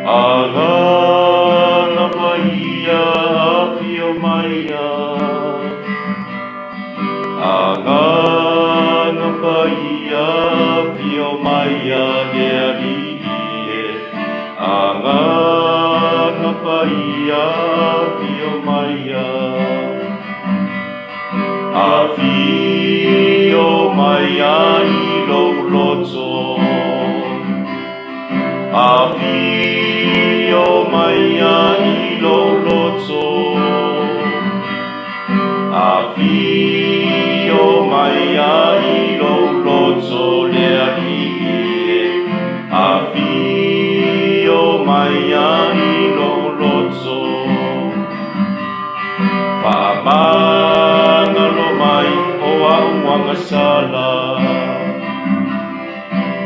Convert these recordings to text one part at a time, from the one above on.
Agaga Paia afio maia, Agaga Paia afio maia le Alii e, Agaga Paia afio maia. Afio maia i lou loto, Afio maia i lou loto, Afio maia i lou loto le Alii e, Afio maia i lou loto. Faamagalo mai o a'u agasala,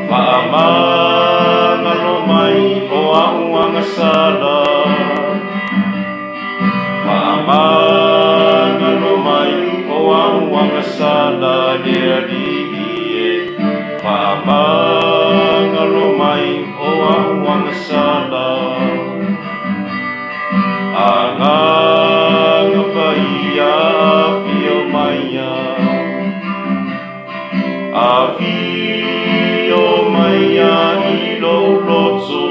Faamagalo mai o a'u agasala, Faamagalo mai o a'u agasala le Alii e, Faamagalo mai o a'u agasala. Agaga Paia afio maia, Afio maia i lou loto,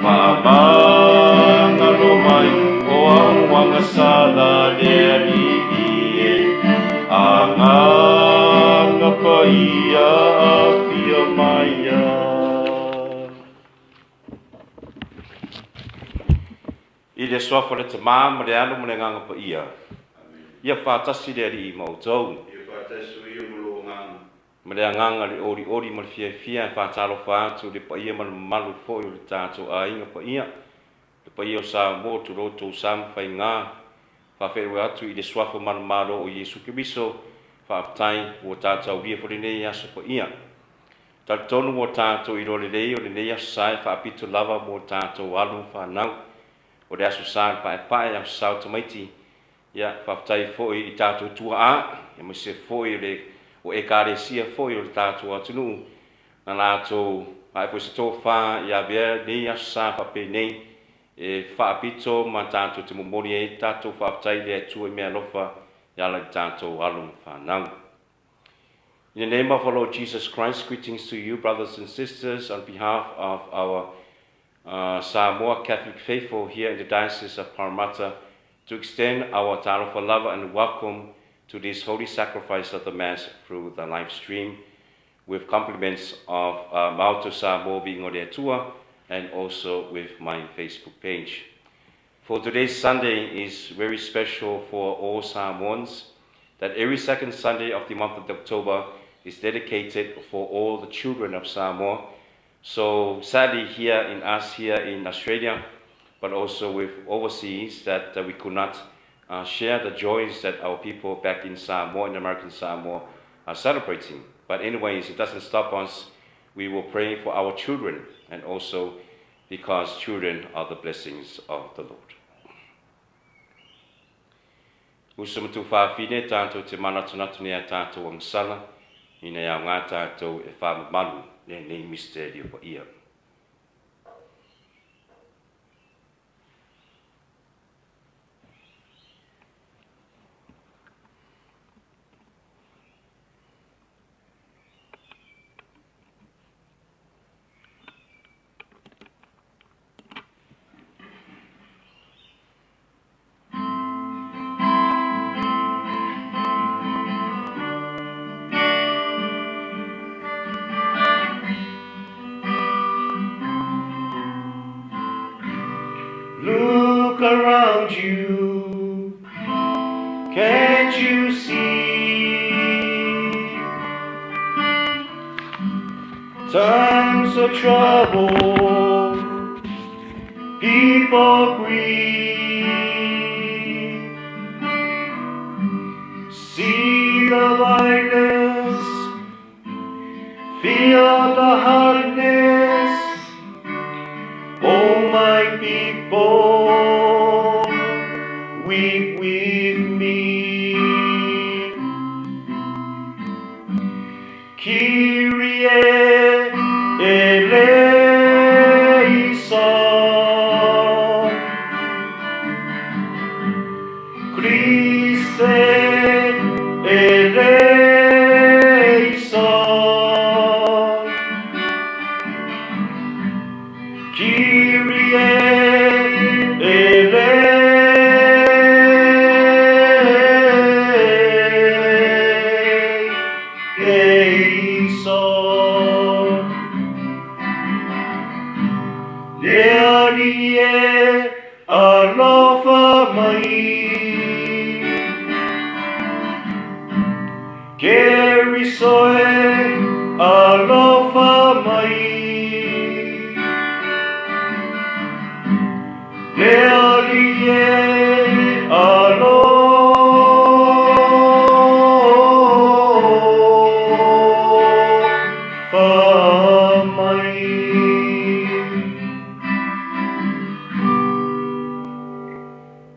Faamagalo mai o a'u agasala le Alii e, Agaga Paia afio maia. I le Suafa o le Tamā ma le Alo ma le Agaga Paia. Ia faatasi le Alii ma outou. Ia faatasi foi ia ma lou agaga. Ma le agaga le olioli ma le fiafia e faatalofa atu i le paia ma le mamalu foi o le tatou aiga paia, le paia o Samoa, tulou tou sa ma faiga. Faafeiloai atu i le Suafa manumalo o Iesu Keriso, faafetai ua tatou aulia foi lenei aso paia. Talitonu ua tatou iloa lelei o lenei aso sa e faapito lava mo tatou alo ma fanau. O le aso sa le paepae, aso sa o tamaiti. Ia, faafetai foi i tatou tuaa, aemaise foi o le o Ekalesia foi o le tatou atunuu, na latou ae foi se tofa ia avea lenei aso sa faapenei e faapito ma tatou te momoli ai tatou faafetai i le Atua i mea alofa e ala i tatou alo ma fanau. In the name of our Lord Jesus Christ, greetings to you, brothers and sisters, on behalf of our Samoa Catholic faithful here in the Diocese of Parramatta, to extend our talofa lava and welcome to this holy sacrifice of the Mass through the live stream, with compliments of Maoto Samoa Viiga o le Atua and also with my Facebook page. For today's Sunday is very special for all Samoans, that every second Sunday of the month of October is dedicated for all the children of Samoa. So sadly here in us here in Australia, but also with overseas, that we could not share the joys that our people back in Samoa, in American Samoa, are celebrating. But anyways, it doesn't stop us. We will pray for our children, and also because children are the blessings of the Lord. Uso ma tuafafine tatou te manatunatu nei a tatou agasala, ina ia aoga tatou e faamamalu lenei misitelio paia. Look around you, can't you see? Times of trouble, people grieve. See the violence, feel the hardness. Oh, my people, weep with me. Kyrie eleison. Kyrie eleison. Le Alii e, alofa mai. Keriso e, alofa mai. Le Alii e, alofa mai.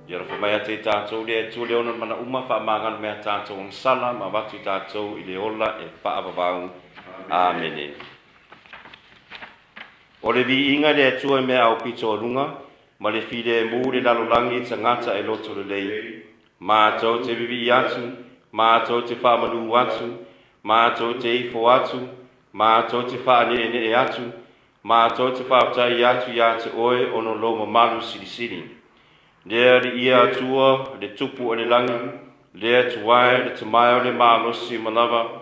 Ia alofa mai ia te i tatou le Atua le ona mana uma faamagalo mai a tatou agasala ma avatu i tatou i le ola e faavavau. Amene. O le viiga i le Atua i mea aupito o luga, ma le filemu i le lalolagi i tagata e loto lelei. Matou te vivii atu, matou te faamalu atu, matou te ifo atu, matou te faaneenee atu, matou te faafetai atu ia te oe ona o lou mamalu silisili. Le Alii Atua, le Tupu o le lagi, le Atua e, le Tama e o le malosi uma lava,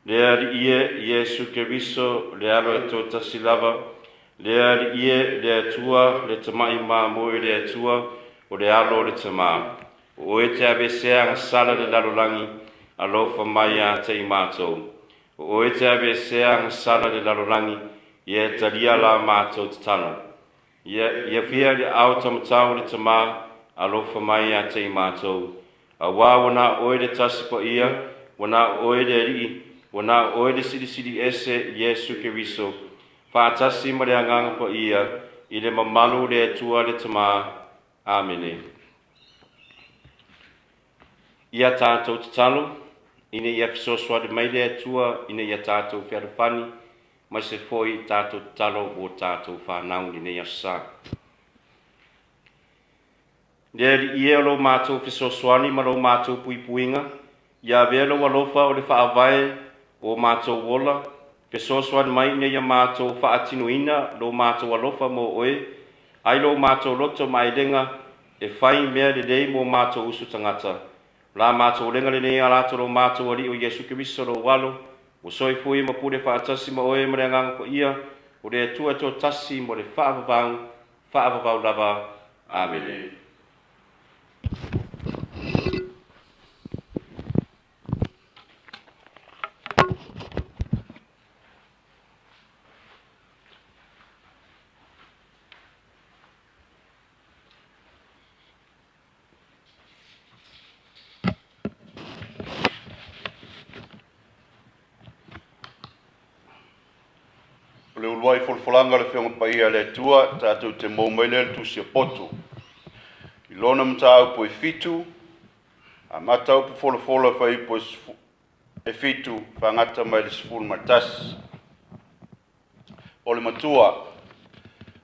le Alii e, Iesu Keriso, le Alo e toatasi lava, le Alii e, le Atua, le Tama'i mamoe o le Atua, o le Alo o le Tama. O oe te aveesea agasala le lalolagi, alofa mai ia te i matou. O oe te aveesea agasala le lalolagi, ia talia la matou tatalo. Ia, ia fia le ao tamatau o le Tama, alofa mai ia te i matou. Auā ua na o oe le Tasi Paia, ua na o oe le Alii, ua na o oe le Silisili Ese, Iesu Keriso, faatasi ma le Agaga Paia, i le mamalu o le Atua le Tama. Amene. Ia tatou tatalo, ina ia fesoasoani mai le Atua ina ia tatou fealofani, aemaise foi tatou tatalo mo tatou fanau i lenei aso sa. Le Alii e, o lo matou fesoasoani ma lo matou puipuiga, ia avea lou alofa o le faavae o matou ola, fesoasoani mai ina ia matou faatinoina lo matou alofa mo oe, ai lo matou loto ma ailega e fai mea lelei mo matou uso tagata. O la matou olega lenei ia latou lo matou Alii o Iesu Keriso lou Alo, ua soifua ma pule faatasi ma oe ma le Agaga Paia, o le Atua e toatasi mo le faavavau, faavavau lava. Amene. O le uluai folafolaga o le Afioga Paia a le Atua, tatou te mou mai lea le tusi a Poto. I lona mataupu e fitu, amata upu folafola fuaiupu e fitu, faagata mai le 11. O le matua,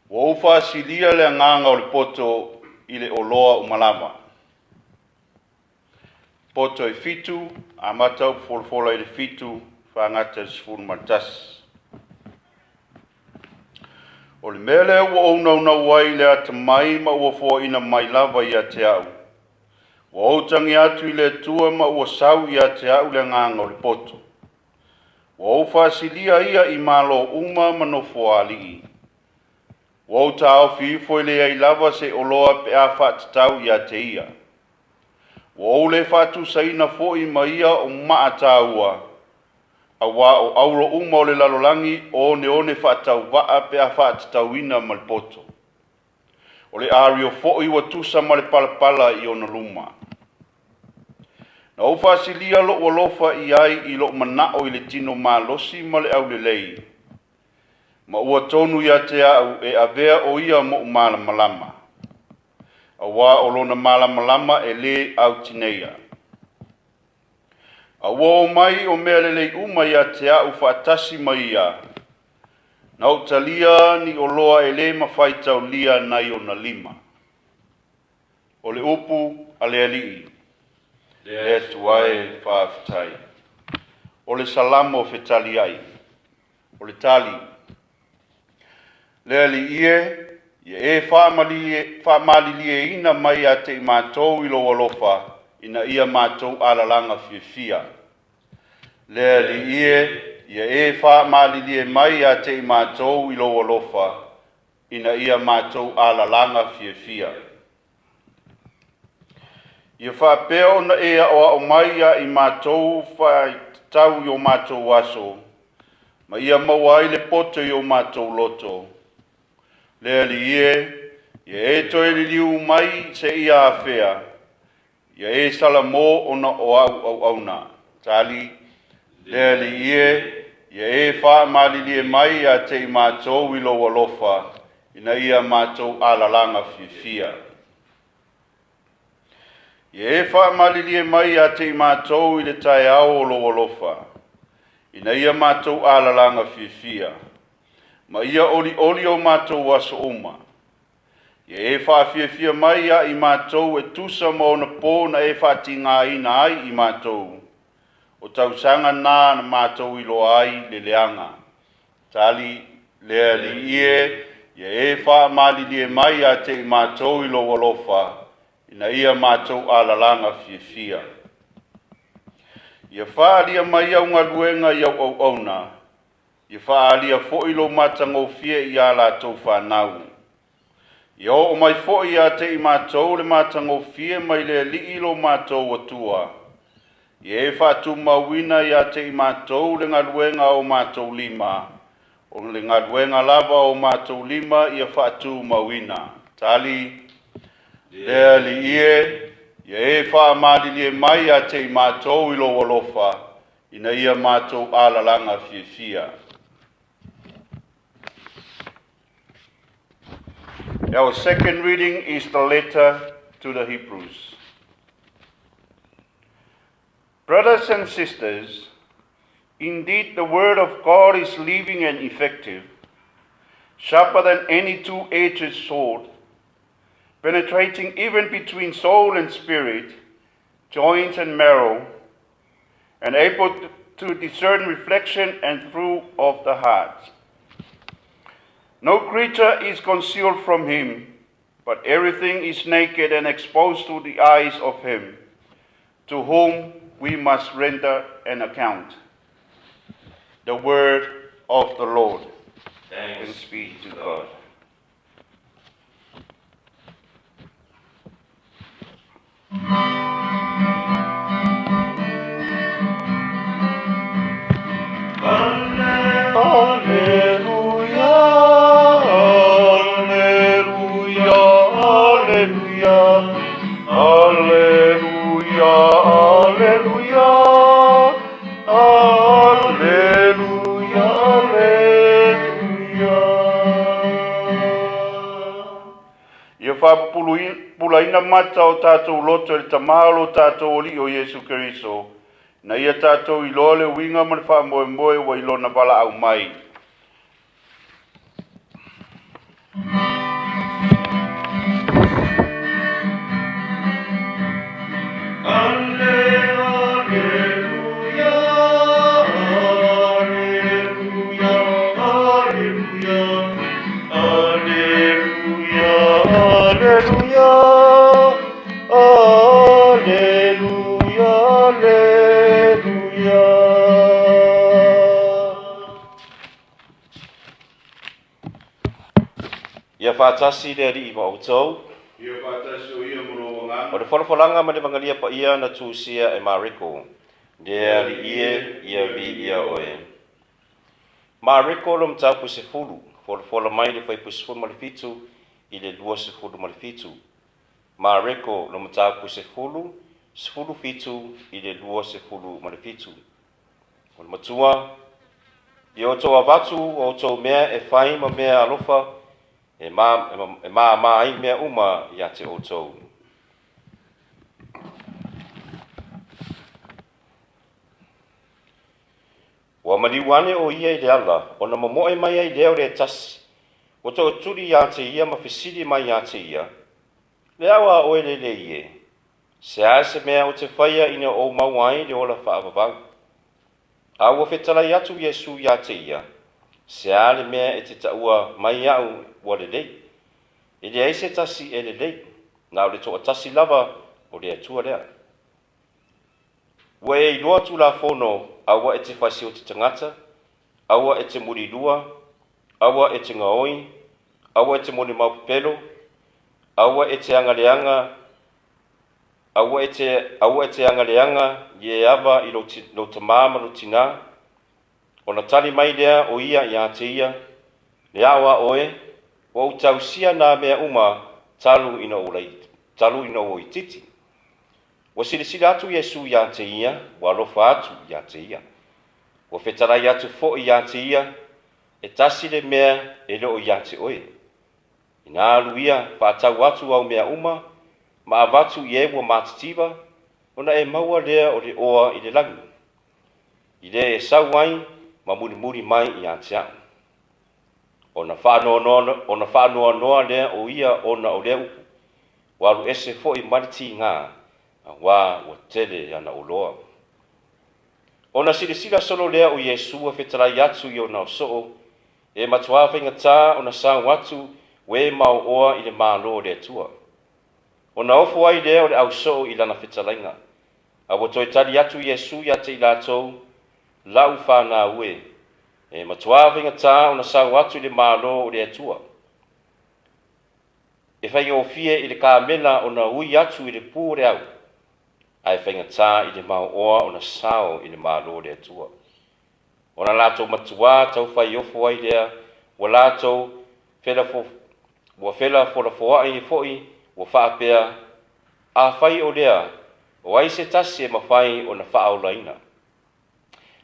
ua ou faasilia le agaga o le poto i le oloa uma lava. Poto e fitu, amata upu folafola i le fitu, faagata i le 11. O le mea lea ua ou naunau ai i le atamai ma ua foaina mai lava ia te au. Ua ou tagi atu i le Atua ma ua sau ia te au le agaga o le poto. Ua ou faasilia ia i malo uma ma nofoalii. Ua ou taofi ifo e leai lava se oloa pe a faatatau ia te ia. Ua ou le faatusaina foi ma ia o maa taua, auā o auro uma o le lalolagi o oneone faatauvaa pe a faatatauina ma le poto. O le ario foi ua tusa ma le palapala i ona luma. Na ou faasilia lou alofa i ai i lou manao i le tino malosi ma le aulelei, ma ua tonu ia te au e avea o ia moʻu malamalama, auā o lona malamalama e lē autineia. A ua oo mai o mea lelei uma ia te au faatasi ma ia, na ou talia ni oloa e lē mafaitaulia nai ona lima. O le upu a le Alii, Le Atua e, faafetai. O le Salamo fetaliai. O le tali. Le Alii e, ia e faamalilieina mai ia te i matou i lou alofa, ina ia matou alalaga fiafia. Le Alii e, ia e faamalilie mai ia te i matou i lou alofa, ina ia matou alalaga fiafia. Ia faapea ona e aoao mai ia i matou faatatau i o matou aso, ma ia maua ai le poto i o matou loto. Le Alii e, ia e toe liliu mai seia afea, ia e salamo ona o au auauna. Tali, Le Alii e, ia e faamalilie mai ia te i matou i lou alofa, ina ia matou alalaga fiafia. Ia e faamalilie mai ia te i matou i le taeao o lou alofa, ina ia matou alalaga fiafia, ma ia olioli o matou aso uma. Ia e faafiafia mai ia i matou e tusa ma ona pō na e faatigaina ai i matou, o tausaga na na matou iloa ai le leaga. Tali, Le Alii e, ia e faamalilie mai ia te i matou i lou alofa, ina ia matou alalaga fiafia. Ia faaalia mai au galuega i au auauna, ia faaalia foi lou matagofie i a latou fanau. Ia oo mai foi ia te i matou le matagofie mai le Alii lo matou Atua. Ia e faatumauina ia te i matou le galuega a o matou lima, o le galuega lava a o matou lima ia faatumauina. Tali, Le Alii e, ia e faamalilie mai ia te i matou i lou alofa, ina ia matou alalaga fiafia. Our second reading is the letter to the Hebrews. Brothers and sisters, indeed the word of God is living and effective, sharper than any two-edged sword, penetrating even between soul and spirit, joints and marrow, and able to discern reflection and through of the heart. No creature is concealed from him, but everything is naked and exposed to the eyes of him, to whom we must render an account. The word of the Lord. Thanks Thanks be to God. Alleluia, Alleluia, Alleluia, Alleluia, Alleluia, Alleluia, Alleluia. Ia faapupulaina mata o tatou loto e le Tama o lo tatou Alii o Iesu Keriso, ina ia tatou iloa le uiga ma le faamoemoe ua i lona valaau mai. Alleluia, Alleluia, Alleluia, Alleluia, Alleluia, Alleluia, Alleluia. Ia faatasi le Alii ma outou. Ia faatasi o ia ma lou O agaga. le folafolaga ma le Evagalia paia na tusia e Mareko. Le Alii e, ia viia oe. Mareko lo mataupu 10, folafola mai le fuaiupu 17 i le 27. Mareko lo mataupu 10, 17 i le 27. O le matua, ia outou avatu o outou mea e fai ma mea alofa, e māmā ai mea uma ia te outou. Ua maliu ane o ia i le ala, ona momoe mai ai lea o le tasi, ua tootuli ia te ia ma fesili mai ia te ia, Le ao a oe lelei e, se a se mea o te faia ina ou maua ai le ola faavavau. A ua fetalai atu Iesu ia te ia, Se a le mea e te taua mai au ua lelei? E leai se tasi e lelei, na o le toatasi lava o le Atua lea. Ua e iloa Tulafono, aua e te faasioti tagata, aua e te mulilua, aua e te gaoi, aua e te molimau pepelo, aua e te agaleaga, aua e te agaleaga i e ava i lou tamā ma lou tinā. Ona tali mai lea o ia ia te ia, Le ao a oe, ua ou tausia nā mea uma talu ina ou talu ina ou itiiti. Ua silasila atu Iesu ia te ia, ua alofa atu ia te ia. Ua fetalai atu foi ia te ia, E tasi le mea e le o ia te oe. Ina alu ia, faatau atu au mea uma, ma avatu i e ua matitiva, ona e maua lea o le oa i le lagi. I le e sau ai ma mulimuli mai ia te au. Ona faanoanoa lea o ia ona o lea upu, ua alu ese foi ma le tiga, auā ua tele ana oloa. Ona silasila solo lea o Iesu ua fetalai atu i ona soo, e matuā faigata ona sao atu e maoa i le Malo o le Atua. Ona ofo ai lea o le ausoo i lana fetalaiga. A ua toe tali atu Iesu ia te i latou, Lau fanau e, e matuā faigata ona sao atu i le Malo o le Atua. E faigofie i le kamela ona ui atu i le pu o le au, ae faigata i le maoa ona sao i le Malo o le Atua. Ona latou matuā taufaiofo ai lea, ua latou ua felafolafoai foi ua faapea, Afai o lea, o ai se tasi e mafai ona faaolaina?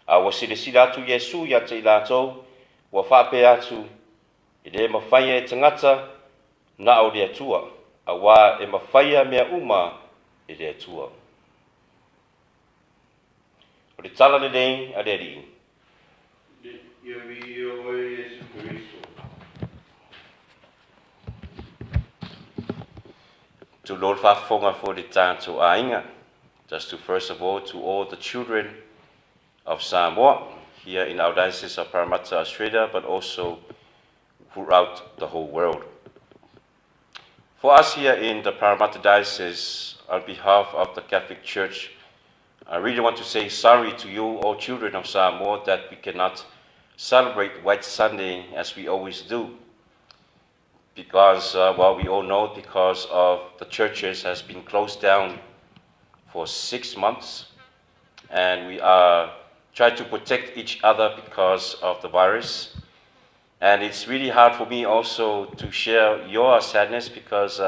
A ua silasila atu Iesu ia te i latou, ua faapea atu, E le mafaia e tagata na o le Atua, auā e mafaia mea uma e le Atua. O le tala lelei a le Alii. Ia viia oe Iesu Keriso. To Lord faafofoga foi le tatou aiga. Just to first of all, to all the children of Samoa here in our Diocese of Parramatta, Australia, but also throughout the whole world. For us here in the Parramatta Diocese, on behalf of the Catholic Church, I really want to say sorry to you, all children of Samoa, that we cannot celebrate White Sunday as we always do. Because, well, we all know because of the churches has been closed down for 6 months, and we are trying to protect each other because of the virus. And it's really hard for me also to share your sadness because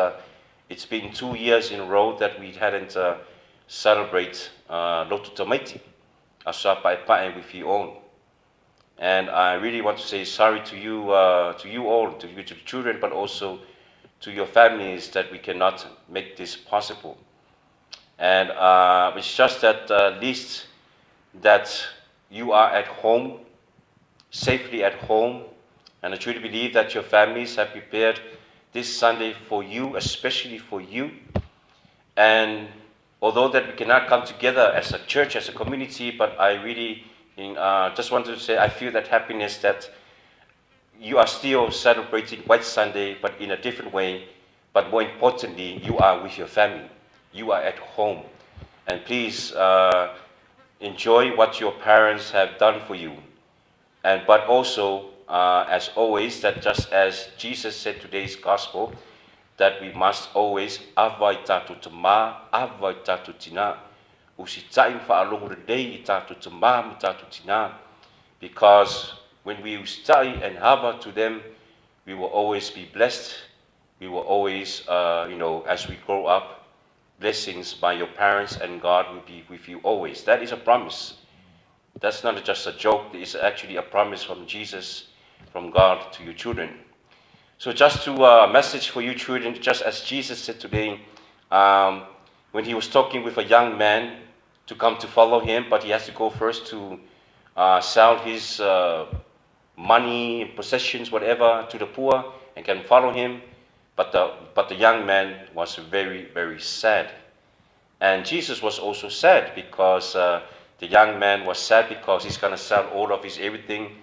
it's been 2 years in a row that we hadn't celebrate Lotu Tamaiti, Aso Paepae with you all. And I really want to say sorry to you all, to you, to the children, but also to your families that we cannot make this possible. And it's just that least that you are at home, safely at home, and I truly believe that your families have prepared this Sunday for you, especially for you. And although that we cannot come together as a church, as a community, but I really just want to say I feel that happiness that you are still celebrating White Sunday, but in a different way. But more importantly, you are with your family. You are at home. And please enjoy what your parents have done for you. And but also, as always, that just as Jesus said today's gospel, that we must always ava i tatou tamā, ava i tatou tinā. Usitai ma faalogo lelei i tatou tamā ma tatou tinā. Because when we usitai and hava to them, we will always be blessed. We will always, as we grow up, blessings by your parents and God will be with you always. That is a promise. That's not just a joke. It's actually a promise from Jesus, from God to your children. So just to message for you children, just as Jesus said today, when he was talking with a young man to come to follow him, but he has to go first to sell his money, possessions, whatever, to the poor and can follow him. But the young man was very, very sad. And Jesus was also sad because the young man was sad because he's going to sell all of his everything.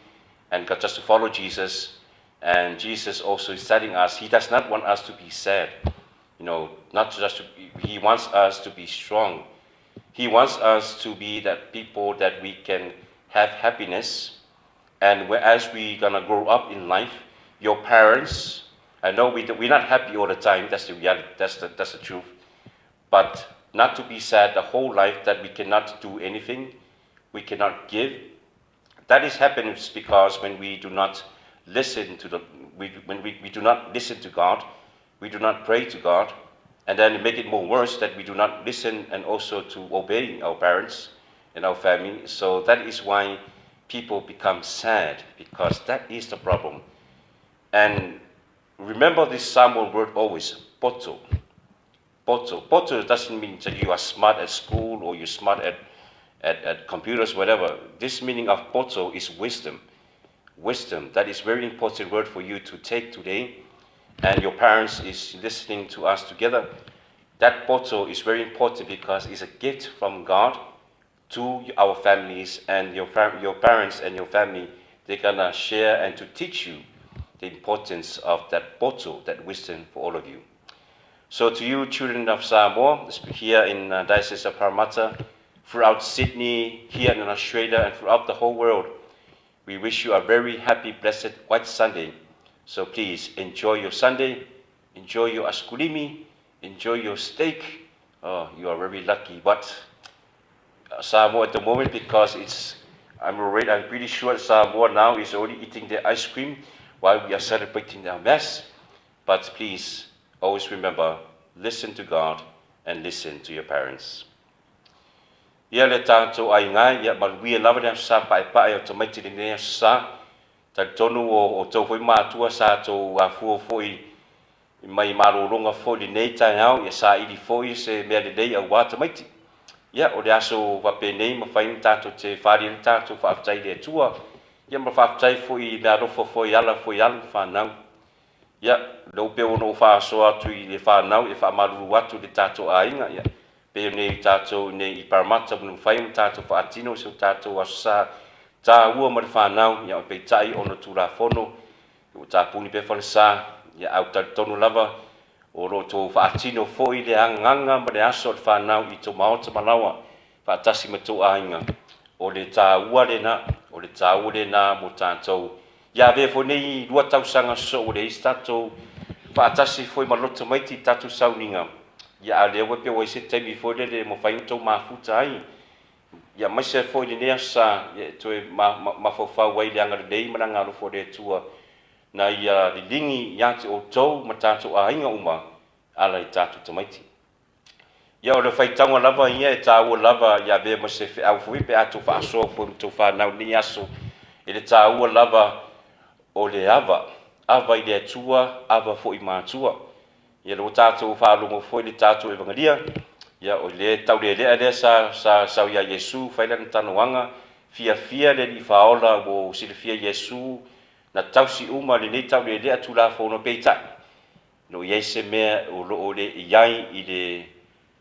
And got just to follow Jesus. And Jesus also is telling us he does not want us to be sad. You know, not just to be, he wants us to be strong. He wants us to be that people that we can have happiness. And as we gonna grow up in life, your parents, I know we're not happy all the time. That's the reality. That's the truth. But not to be sad the whole life that we cannot do anything, we cannot give. That is happens because when we do not listen to the, we, when we do not listen to God, we do not pray to God, and then make it more worse that we do not listen and also to obey our parents and our family. So that is why people become sad, because that is the problem. And remember this Samoan word always, poto. Poto. Poto doesn't mean that you are smart at school or you're smart at computers, whatever. This meaning of poto is wisdom. Wisdom, that is very important word for you to take today. And your parents is listening to us together. That poto is very important because it's a gift from God to our families, and your parents and your family, they're going to share and to teach you the importance of that poto, that wisdom for all of you. So to you, children of Samoa, here in Diocese of Parramatta, throughout Sydney, here in Australia, and throughout the whole world, we wish you a very happy, blessed White Sunday. So please enjoy your Sunday, enjoy your askulimi, enjoy your steak. Oh, you are very lucky. But Samoa at the moment, because it's, I'm already, I'm pretty sure Samoa now is already eating their ice cream while we are celebrating our Mass. But please, always remember, listen to God and listen to your parents. Ia le tātou aiga, ia manuia lava le aso sa paepae o tamaiti lenei aso sa. Talitonu o tou foi matua sa tou afua foi mai malologa foi lenei taeao, ia saili foi se mea lelei auā tamaiti. Ia, o le aso fapenei mafai ona tatou te faali ai le tatou faafetai i le Atua, ia ma faafetai foi i meaalofa foi ala foi alu ma fanau. Ia, lea ua pei ona ou faasoa atu i le fanau e faamalulu atu i le tatou aiga, ia, pei o nei tatou i nei i Parramatta ua mafai ona tatou faatino si o tatou aso sa taua ma le fanau, ia, peitai ona Tulafono ua tapuni pea falesa, ia, ae ua talitonu lava o lo o tou faatino foi le agaga ma le aso o le fanau i tou maota malaoa faatasi ma tou aiga. O le taua lena, o le taua lena mo tatou. Ia avea foi nei 2 tausaga sosoo ua leai se tatou faatasi foi ma loto tamaiti i tatou sauniga. Ia a lea ua pei ua i ai se taimi foi lele e mafai ona tou mafuta ai. Ia aemaise ai foi lenei aso sa, ia e toe mafaufau ai i le agalelei ma le agalofa o le Atua na ia liligi ia te outou ma tatou aiga uma ala i tatou tamaiti. Ia o le faitauga lava ia e taua lava ia avea ma se feau foi pe a tou faasoa foi ma tou fanau i lenei aso, e le taua lava o le ava, ava i le Atua, ava foi i matua. Ia lea ua tatou faalogo foi i le tatou Evangelia, ia o le taulelea lea sa sau ia Iesu fai lana talanoaga, fiafia le Alii Faaola ua silafia Iesu na tausi uma lenei taulelea Tulafono, peitai o lo o i ai se mea o lo o le i ai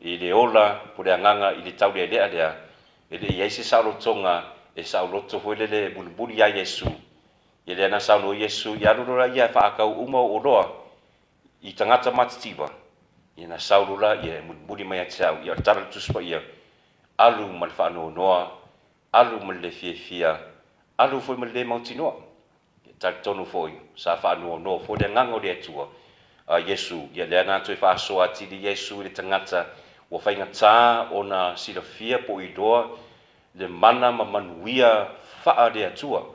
i le ola po le agaga i le taulelea lea, e le i ai se saolotoga e saoloto foi lele e mulimuli ia Iesu. Ia lea na saunoa Iesu, ia alu loa ia e faakau uma o oloa i tagata matitiva, ia na sau loa ia e mulimuli mai ia te au. Ia o le tala o le Tusi Paia, alu ma le faanoanoa, alu ma le le fiafia, alu foi ma le le mautinoa. Ia talitonu foi, sa faanoanoa foi le agaga o le Atua a Iesu, ia lea na toe faasoa atili Iesu i le tagata ua faigatā ona silafia po o iloa le mana ma manuia faa le Atua.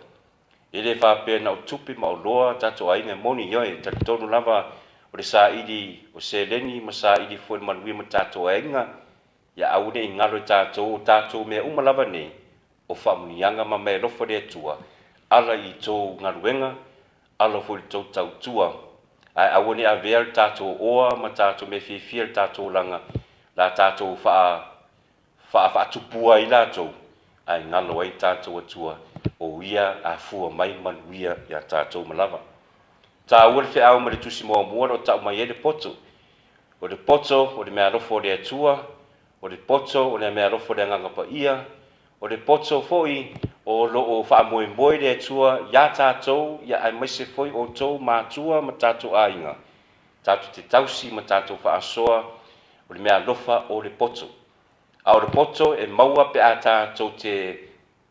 E le faapea na o tupe ma oloa tatou aiga e moni, ioe, talitonu lava o le saili o seleni ma saili foi le manuia ma tatou aiga, ia aua ne i galo i tatou o tatou mea uma lava nei, o faamuniaga ma meaalofa le Atua, ala i tou galuega, ala foi i le tou tautua, ae aua ne i avea le tatou oa ma tatou mea fiafia i le tatou olaga, la tatou faafaatupua ai latou, ae galo ai tatou Atua, o ia afua mai manuia ia tatou ma lava. Taua le feau ma le tusi muamua o lo o tau mai ai le poto. O le poto o le meaalofa o le Atua, o le poto o le meaalofa o le Agaga Paia, O le poto foi o lo o faamoemoe le Atua iā tatou, ia aemaise foi outou matua ma tatou aiga, tatou te tausi ma tatou faasoa, o le meaalofa o le poto. A o le poto e maua pe a tatou te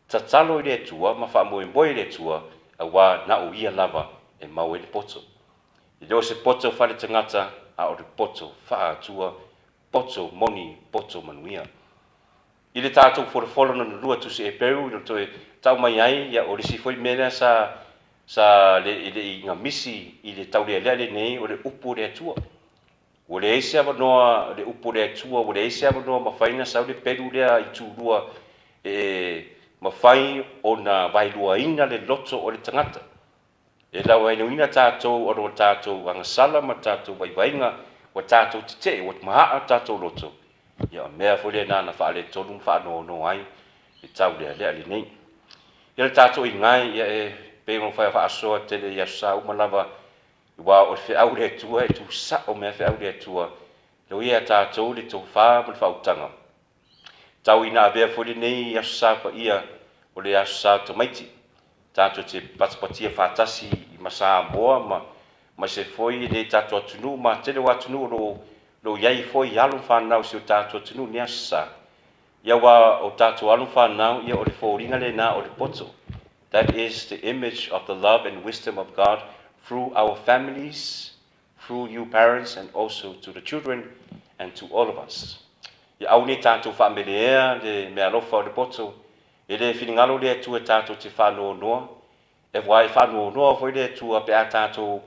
tatalo i le Atua ma faamoemoe i le Atua, auā na o Ia lava e maua ai le poto. E le o se poto faaletagata, a o le poto faa-Atua, poto moni, poto manuia. I le tatou folafolo lona lua Tusi Eperu i le toe tau mai ai, ia o le isi foi mea lea sa sa le i le i gamisi i le taulealea lenei o le upu o le Atua. Ua leai se avanoa le upu o le Atua, ua leai se avanoa mafai ona sau le pelu lea itulua e mafai ona vaeluaina le loto o le tagata. E lauaenuina tatou ona o tatou agasala ma tatou vaivaiga, ua tatou tetee, ua maaa tatou loto, ia o mea foi lena na faaletonu ma faanoanoa ai le taulealea lenei. Ia le tatou igai, ia e pei ona fai faasoa tele i Aso Sa uma lava, aua o le feau le Atua e tusao mai feau le Atua, leo ia tatou le tofa ma le faautaga. Tau ina avea foi lenei Aso Sa paia o le Aso Sa o tamaiti, tatou te patipatia faatasi ma Samoa ma ma se foi le tatou atunuu ma tele o atunuu o lo o i ai foi alo ma fanau i si o tatou atunuu i lenei Aso Sa. Ia aua o tatou alo ma fanau, ia o le foliga lena o le poto. That is the image of the love and wisdom of God through our families, through you parents and also to the children and to all of us. Ia aua ne i tatou faameleea le meaalofa o le poto, e le finagalo le Atua tatou te faanoanoa, aua e faanoanoa foi le Atua pe a tatou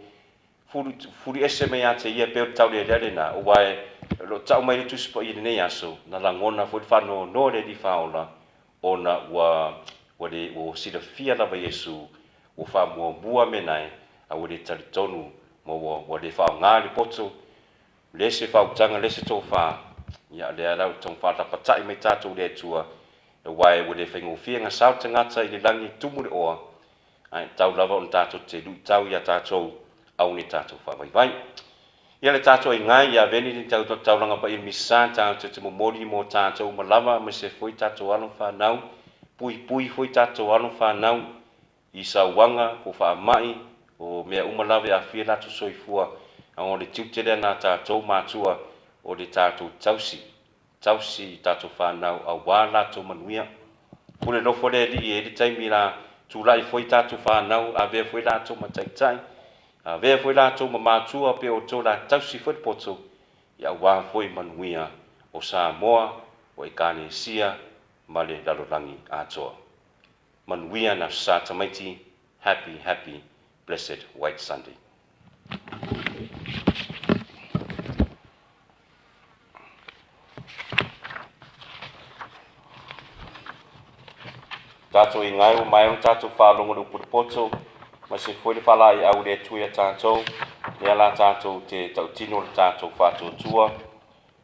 fuli ese mai ia te ia pei o le taulealea lena, aua e o lo o tau mai le Tusi Paia i lenei aso, na lagona foi le faanoanoa o le Alii Faaola ona ua ua le ua silafia lava Iesu ua faamuamua mea nae, a ua le talitonu ma ua ua le faaaoga le poto, le se faautaga, le se tofa, ia lea la ua tau faalapatai mai tatou le Atua, aua ua le faigofie gasao le tagata i le lagi e tumu le oa, ae tau lava ona tatou te luitau iā tatou, aua ne i tatou faavaivai. Ia le tatou aiga ia aveni le taulaga paia misa tatou te momoli mo tatou uma lava aemaise foi tatou alo ma fanau, puipui foi tatou alo ma fanau i sauaga po o faamai o mea uma lava e aafia latou soifua, ona o le tiute lea na tatou matua o le tatou tausi, tausi i tatou fanau aua latou manuia. Pule nofo le Alii e i ai le taimi la tulai foi tatou fanau, avea foi latou ma taitai, avea foi latou ma matua pe outou la tausi foi le poto, ia aua foi manuia o Samoa, o Ekalesia ma le lalolagi atoa. Manuia na sa tamaiti, happy happy blessed white Sunday. Tatou ingai ua maea ona tatou faalogo i le upu le poto, ma se foi le faalaeiau i le Atua ia tatou, lea la tatou te tautino le tatou faatuatua.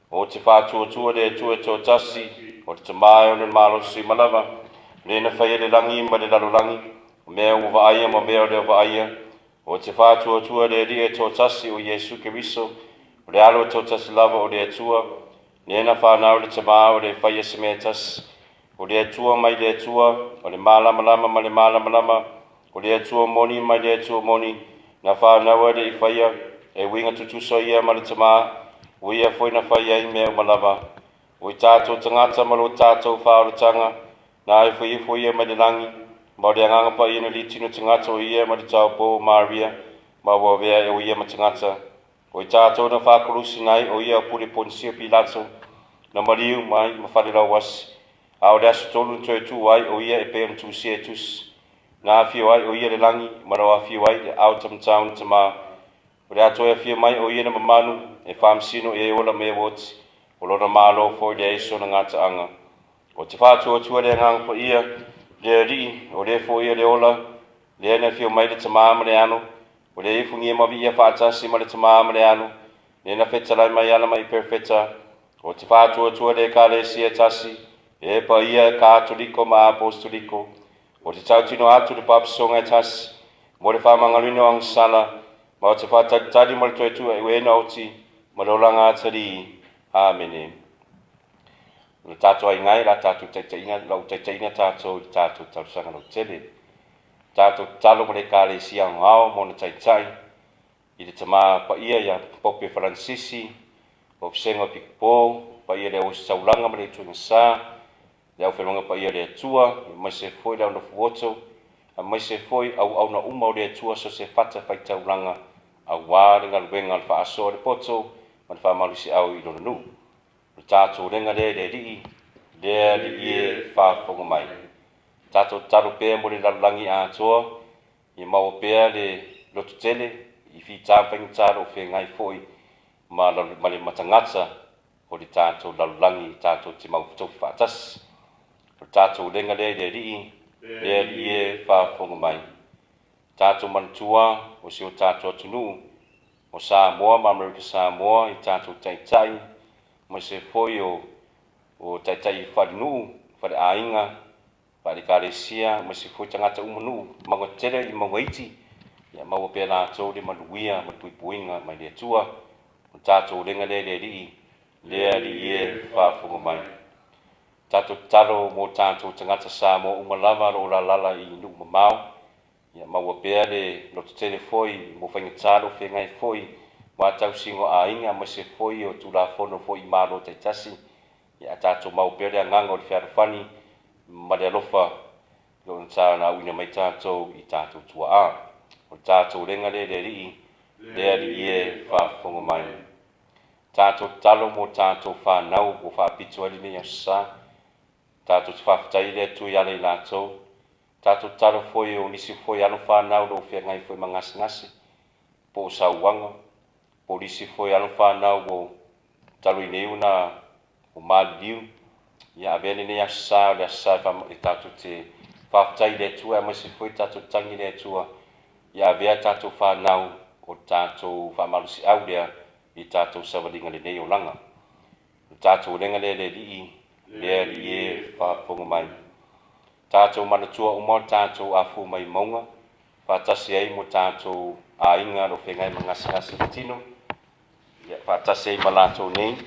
O te faatuatua le Atua e toatasi, o le Tama e ona le malosi ma lava, le na faia le lagi ma le lalolagi, o mea ua vaaia ma mea o lea vaaia, O te faatuatua le Alii e toatasi o Iesu Keriso, o le Alo e toatasi lava o le Atua, lea na fanau le Tama o le faia se mea e tasi, o le Atua mai le Atua, o le malamalama ma le malamalama, o le Atua moni mai le Atua moni, na fanau e le i faia, e uiga tutusa ia ma le Tama, o ia foi na fai ai mea uma lava. O i tatou tagata ma lo tatou faaolataga, na ifo ifo ia mai le lagi, ma o le Agaga Paia na litino tagata o ia ma le taupou o Maria, ma ua avea e o ia ma tagata. O i tatou na faakolusi ai o ia o pule Ponisio Pilato, na maliu mai ma falelauasi, a o le aso tolu na toe tu ai o ia e pei ona tusia e tusi. Na afio ai o ia le lagi, ma na afio ai le ao tamatau na Tama. O le a toe afio mai o ia na mamalu, e faamasino i e ola ma e oti, o lona Malo foi leai sona gataaga. O te faatuatua le Agaga Paia, le Alii, o le foia le ola, lea na afio mai le Tama ma le Alo, o le ifugia ma viia faatasi ma le Tama ma le Alo, lea na fetalai mai ala mai perfeta. O te faatuatua le Ekalesia e tasi, e paia Katoliko ma Apostoliko, o te tautino atu le papasoga e tasi, mo le faamagaloina o agasala, ma o te faatalitali mo le toe tuu e na oti, ma le olaga atalii. Amene. O le tatou aiga e la tatou taitaiina, lau taitaiina tatou i le tatou talosaga lautele. Tatou tatalo mo le Ekalesia Aoao ma ona taitai, i le Tama Paia ia Pope Faransisi, o Vasega o Pikupo, paia le Auositaulaga ma le Ituaiga Sa, le Aufaigaluega Paia a le Atua, aemaise foi le Au Nofo'oto, aemaise foi auauna uma o le Atua so o se fata faitaulaga aua le galuega o le faasoa o le poto ma le faamalosi'au i lona nuu. O le tatou lega lea i le Alii, le Alii e faafofoga mai. Tatou tatalo pea mo le lalolagi atoa, ia maua pea le lototele i fita ma faigata o lo o feagai foi ma le matagata o le tatou lalolagi tatou te mautofi faatasi. O le tatou lega lea i le Alii, le Alii e faafofoga mai. Tatou manatua o si o tatou atunuu o Samoa ma Amerika Samoa i tatou taitai, aemaise foi o taitai faalenuu, faaleaiga, faale-ekalesia, aemaise foi tagata uma nuu, mauga tetele i mauga iti, ia maua pea latou le manuia ma le puipuiga mai le Atua. O le tatou lega lea i le Alii, le Alii e faafofoga mai. Tatou tatalo mo tatou tagata Samoa uma lava o lo o lalalala i nuu mamao, ia maua pea le lototele foi mo faigata o lo o feagai foi ma tausiga o aiga, aemaise foi o Tulafono foi i Malo taitasi. Ia tatou maua pea le agaga o le fealofani ma le alofa o na auina mai tatou i tatou tuaa. O le tatou lega lea i le Alii, le Alii e faafofoga mai. Tatou tatalo mo tatou whānau ua faapito ai lenei aso sa. Tatou te faafetai i le Atua i ala i latou. Tatou tatalo foi o nisi foi alo whānau lo o feagai foi ma gasegase, po o sauaga, po o nisi foi alo whānau o talu i nei ona o maliliu. Ia avea lenei aso sa o le aso sa e tatou te faafetai i le Atua, aemaise foi tatou tagi i le Atua. Ia avea tatou whānau o tatou faamalosi'au lea i tatou savaliga lenei olaga. O tatou lega lea i le Alii, le Alii e faafofoga mai. Tatou manatua uma o tatou afu mai mauga, faatasi ai mo tatou aiga o feagai ma gasegase le tino, ia faatasi ai ma latou nei,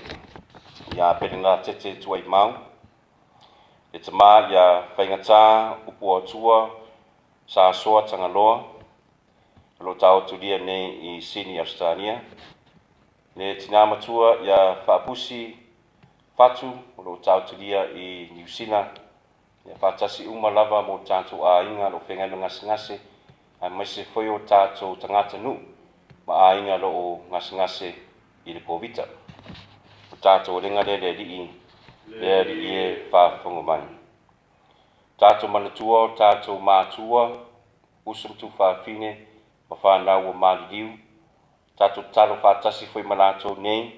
ia Pelenga Tete Tuaimau, le tama ia Faigata Upu Atua Sa Soa Tagaloa, o lo o taotolia nei i Sini, Ausetalia. Le tina matua ia Faapusi Fatu, o lo o taotolia i Niu Sila. Ia faatasi uma lava mo tatou aiga o lo o feagai ma gasegase, aemaise foi o tatou tagata nuu ma aiga o lo o gasegase i le Kovita. O tatou lega lea i le Alii, le Alii e faafofoga mai. Tatou manatua o tatou matua, uso ma tuafafine, ma whānau o maliliu. Tatou tatalo faatasi foi ma latou nei,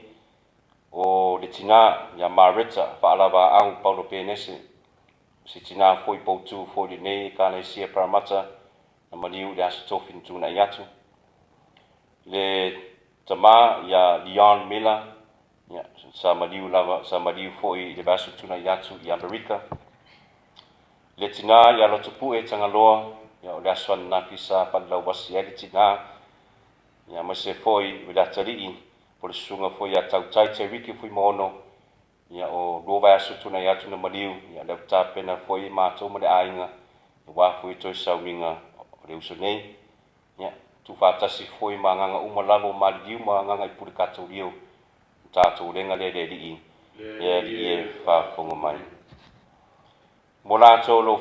o le tina ia Mareta Faalavaau Paulo Penese, se tina foi poutu foi lenei Ekalesia Parramatta, na maliu i le aso Tofi na tuuna'i atu. Le tama ia Leon Miller, ia, sa maliu lava, sa maliu foi i le vaiaso tuuna'i atu i Amerika. Le tina ia Lotopu'e Tagaloa, ia, o le aso ananafi sa falelauasi ai le tina, ia, aemaise foi o le atalii po le susuga foi ia Tautai Te Riki Fuimaono, ia, o 2 vaiaso tuuna'i atu na maliu, ia, lea ua tapena foi matou ma le aiga, aua foi toe sauniga o le uso nei. Ia, tuufaatasi foi ma agaga uma lava o maliliu ma agaga i pule katolio. O tatou lega lea i le Alii, le Alii e faafofoga mai. Mo latou o lo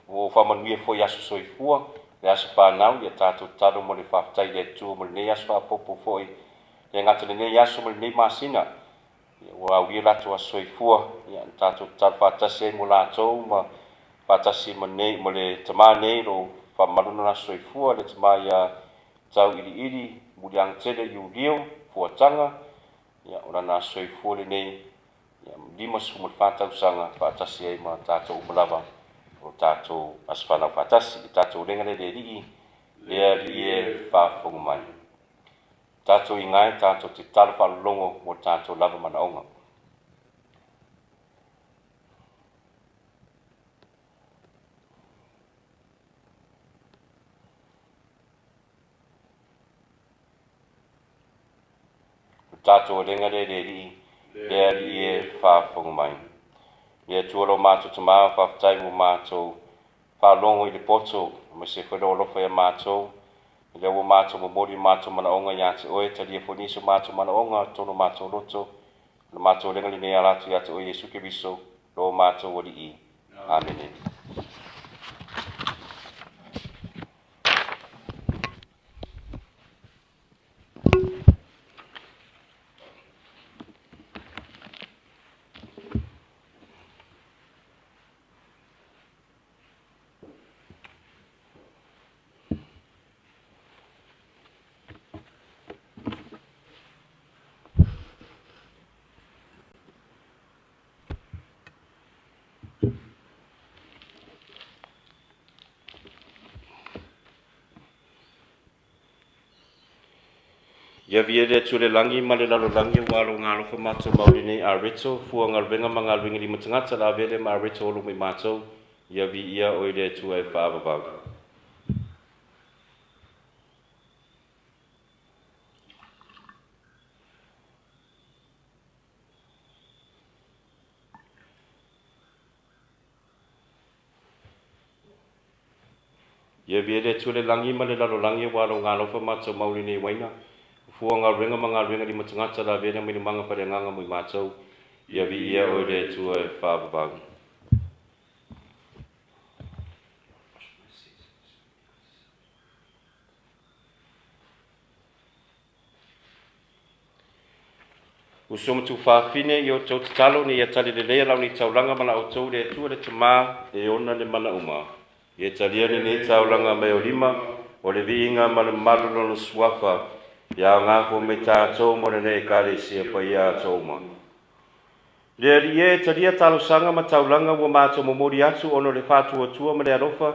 o faamanuia foi i aso soifua, le aso whānau, ia tatou tatalo mo le faafetai i le Atua mo lenei aso faaopoopo foi, le gata lenei aso ma lenei masina, ia, ua aulia latou aso soifua, ia, tatou tatalo faatasi ai mo latou ma faatasi ma nei, mo le tama nei lo faamaluina aso soifua, le tama ia Tauiliili Muliagatele Iulio Fuataga, ia, o lana aso soifua lenei, ia, 54 tausaga faatasi ai ma tatou uma lava o tatou aso whanau faatasi. I tatou lega le le Alii, le Alii e faafofoga mai. Tatou ingae tatou te tatalo faalologo mo tatou lava manaoga. O tatou lega le le Alii, le Alii e faafofoga mai. Le Atua lo matou Tama, faafetai mo matou faalogo i le poto, aemaise foi lou alofa ia matou. O lea ua matou momoli o matou manaoga ia te oe, talia foi nisi o matou manaoga totonu o matou loto. O le matou lega lenei ala atu ia te oe Iesu Keriso, lo matou Alii. Amene. Ia viia le Atua i le lagi ma le lalolagi aua lona alofa matou mau lenei Areto, fua galuega ma galuega lima tagata la avele ma Areto o luma i matou. Ia viia oe le Atua e faavavau. Ia viia le Atua i le lagi ma le lalolagi aua lona alofa matou mau lenei uaina, o fua galuega ma galuega lima tagata la avea mai lumaga faleagaga mo i matou. Ia viia oe le Atua e faavavau. Uso ma tuafafine, i outou tatalo ina ia tali lelei lau nei taulaga ma la outou i le Atua le Tama e ona le mana uma. Ia talia lenei taulaga mai o lima, o le viiga ma le mamalu lona suafa, ia aoga foi me tatou mo lenei Ekalesia paia atoa uma. Le Alii e, talia talosaga ma taulaga ua matou momoli atu ona o le faatuatua ma le alofa,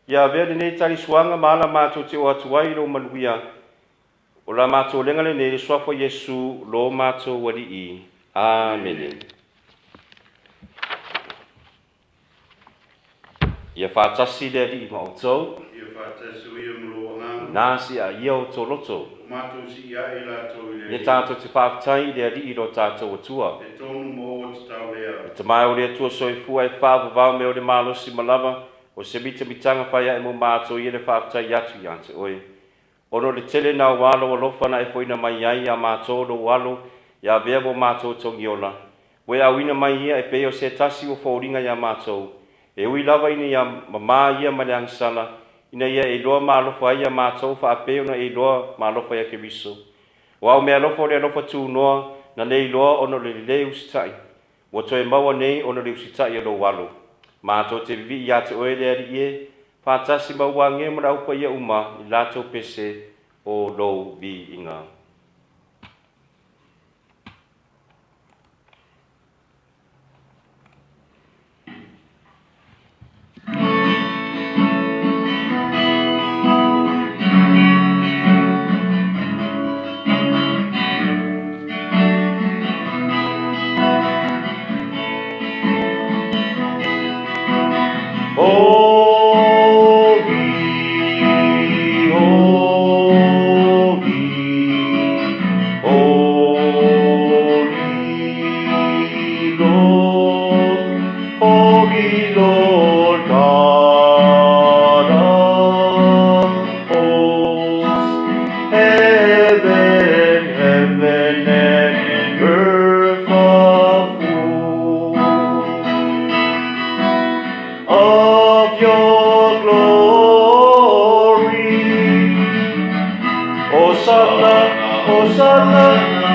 ia avea lenei talisuaga ma ala matou te oo atu ai i lou manuia. O la matou lega lenei le suafa o Iesu, lo matou Alii. Amene. Ia faatasi le Alii ma outou. Ia faatasi o ia ma lou agaga. Na si a ia outou loto. O matou sii ae i latou i le Ia Alii. tatou te faafetai i le Alii lo tatou Atua. E tonu ma ua tatau lea. Le Tama e o le Atua soifua e faavavau me o le malosi ma lava, o se mitamitaga fai ae mo matou ia le faafetai atu ia te oe. Ona o le tele na o alo alofa na e foina mai ai ia matou lou alo, ia avea mo matou togiola. Ua e auina mai ia e pei o se tasi ua foliga ia matou. E ui lava ina ia mamā ia ma le agasala, ina ia e iloa ma alofa ai ia matou faapei ona e iloa ma alofa ia Keriso. O au meaalofa o le alofa tunoa, na le iloa ona o le lelei usitai. Ua toe maua nei ona o le usitai o lou alo. Matou te vivii ia te oe le Alii e, faatasi ma ua agelu ma le aupaia uma i latou pese o lou viiga. Holy, holy, holy Lord, holy Lord God of hosts, heaven, heaven and earth are full of your glory. Hosanna, Hosanna,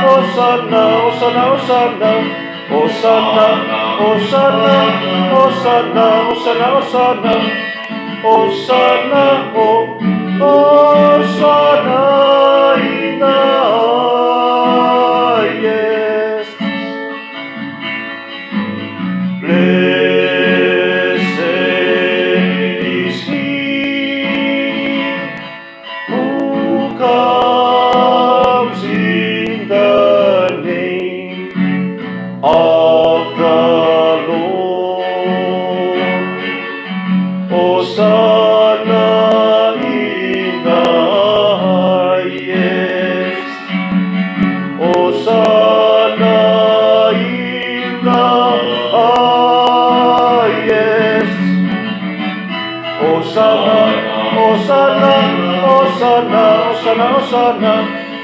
Hosanna, Hosanna, Hosanna, Hosanna, Hosanna, Hosanna, Hosanna, Hosanna, Hosanna in the highest. Blessed is he who comes in the name of the Lord. Hosanna in the highest. Hosana, Hosana,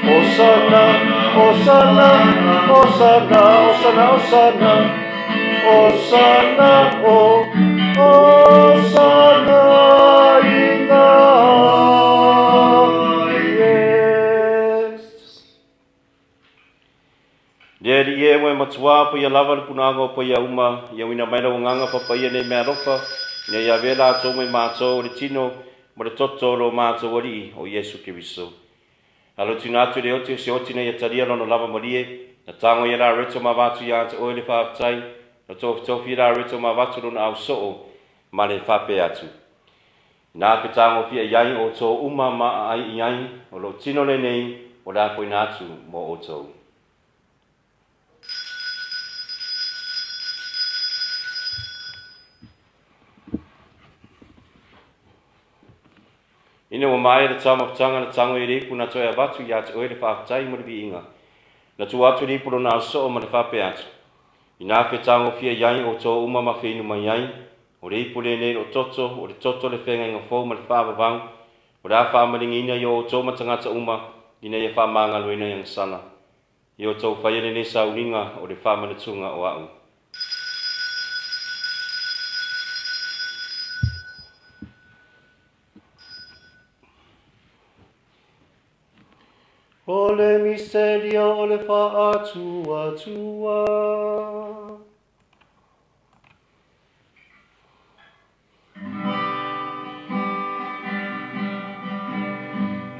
Hosana, Hosana, Hosana, Hosana, Hosana, Hosana, Hosana, oh, Hosana in the highest. Le Alii e, ua e matuā paia lava le punaaga o paia uma, ia uina mai lau Agaga papaia nei meaalofa, ina ia avea latou mai matou o le tino ma le toto o lo matou Alii, o Iesu Keriso. Alo tuina atu i le oti o se oti ina ia talia lona lava malie, na tago ai e Lareto ma avatu ia te oe le faafetai, na tofitofi e Lareto ma avatu lona au soo ma le faapea atu. Ina fetagofia i ai outou uma ma aai i ai, o lou tino lenei o le afoina atu mo outou. Ina ua maea le taumafataga na tago i le ipu na toe avatu ia te oe le faafetai ma le viiga. Na tuu atu le ipu lona soo ma le faapea atu, Ina fetagofia i ai outou uma ma feinu mai ai, o le ipu lenei lou toto, o le toto le feagaiga fou ma le faavavau, o le a faamaligiina i o outou ma tagata uma, ina ia faamagaloina i agasala. I outou faia lenei sauliga o le faamanatuga o a'u. O le miseria o le faatuatua.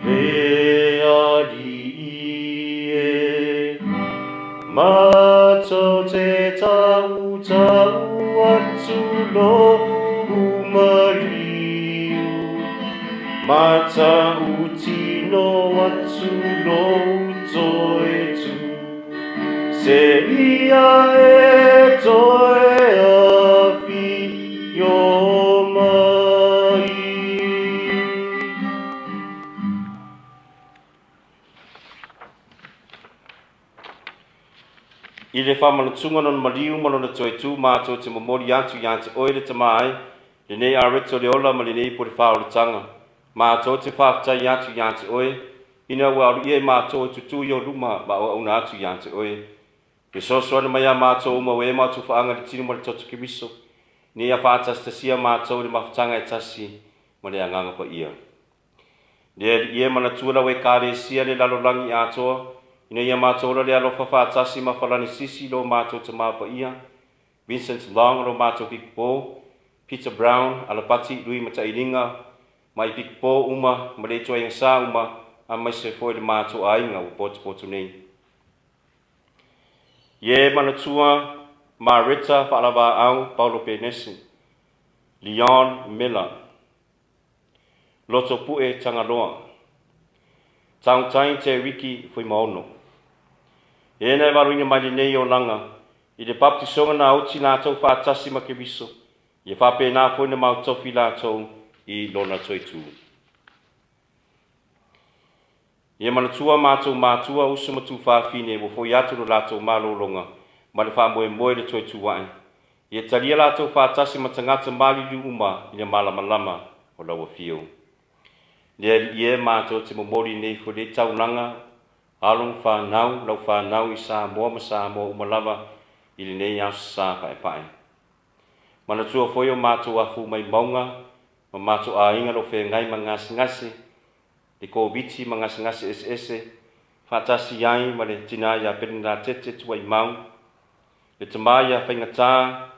Le Alii e, matou te tautau atu lou maliu, matautino atu lou toe tu, seia e toe afio mai. I le faamanatuga lona maliu ma lona toe tu matou te momoli atu ia te oe le Tama ai, lenei areto le ola ma lenei ipu o le faaolataga. Matou te faafetai atu ia te oe, ina ua aluia e matou e tutū i ou luma ma auauna atu ia te oe. Fesoasoani mai iā matou uma ua e ma tufaaga i le tino ma le toto Keriso, ina ia faatasitasia matou i le mafutaga e tasi ma le Agaga Paia. Le Alii e, manatua lau Ekalesia le lalolagi atoa, ina ia matou ola le alofa faatasi ma Falanisisi lo matou Tama Paia, Vincent Long lo matou Pikupo, Peter Brown, Alapati Lui Matailiga, ma i Pikupo uma ma le ituaiga sa uma, aemaise foi le matou aiga ua potopoto nei. Ie manatua Mareta Faalavaau Paulo Penese, Leon Miller, Loto Pue Tagaloa, Tautai Te Riki Fuimaono. E na e valoina mai lenei olaga i le baptisoga na oti latou faatasi ma Keriso, ia faapena foi na mautofi latou i lona toe tu. Ia manatua matou matua, uso ma tuafafine ua foi atu lo latou malologa ma le faamoemoe le toe tu ae. Ia talia latou faatasi ma tagata maliliu uma i le malamalama o lau afio. Le Alii e, matou te momoli nei foi lei taulaga, alo ma fanau, lau fanau i Samoa ma Samoa uma lava i lenei aso sa paepae. Manatua foi o matou afu mai mauga ma matou aiga lo feagai ma gasegase, le Koviti ma gasegase eseese, faatasi ai ma le tinā iā Pelenatete Tuaimau, le tamā iā Faigata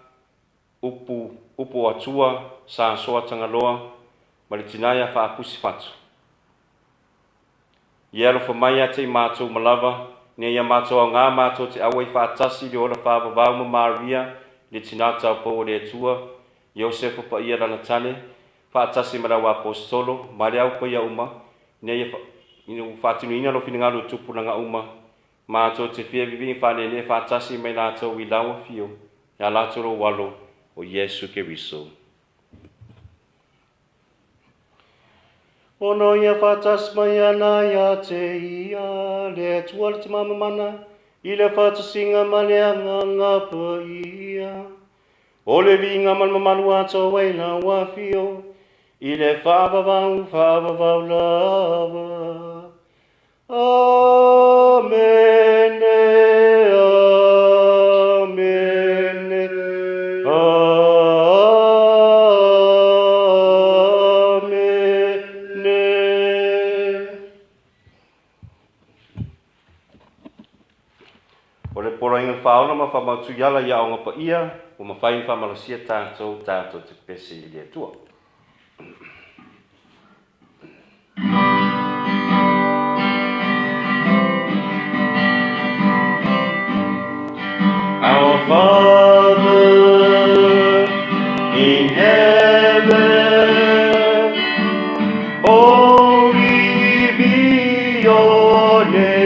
Upu Upu o Atua Sa Soa Tagaloa ma le tinā iā Faapusi Fatu. Ia alofa mai ia te i matou uma lava, ina ia matou aoga matou te auai faatasi i le ola faavavau ma Maria, le tinā taupou o le Atua, Iosefa paia lana tane, faatasi ma le au aposetolo, ma le au paia uma, ina ia ina ua faatinoina lou finagalo i tupulaga uma, matou te fia vivii faaneenee faatasi mai latou i lau afio, ia latou lou alo, o Iesu Keriso. Ono ia faatasi mai ana ia te ia, le Atua le Tama Mamana, i le faatasiga ma le Agaga Paia. O le viiga ma le mamalu atoa i lau afio, i le faavavau faavavau lava. Amene, Amene, Amene. O le poloaiga faaola ma faamautu i ala i aoga paia, ua mafai ona faamalosia tatou tatou te pepese i le Atua. Our Father in heaven, holy be your name.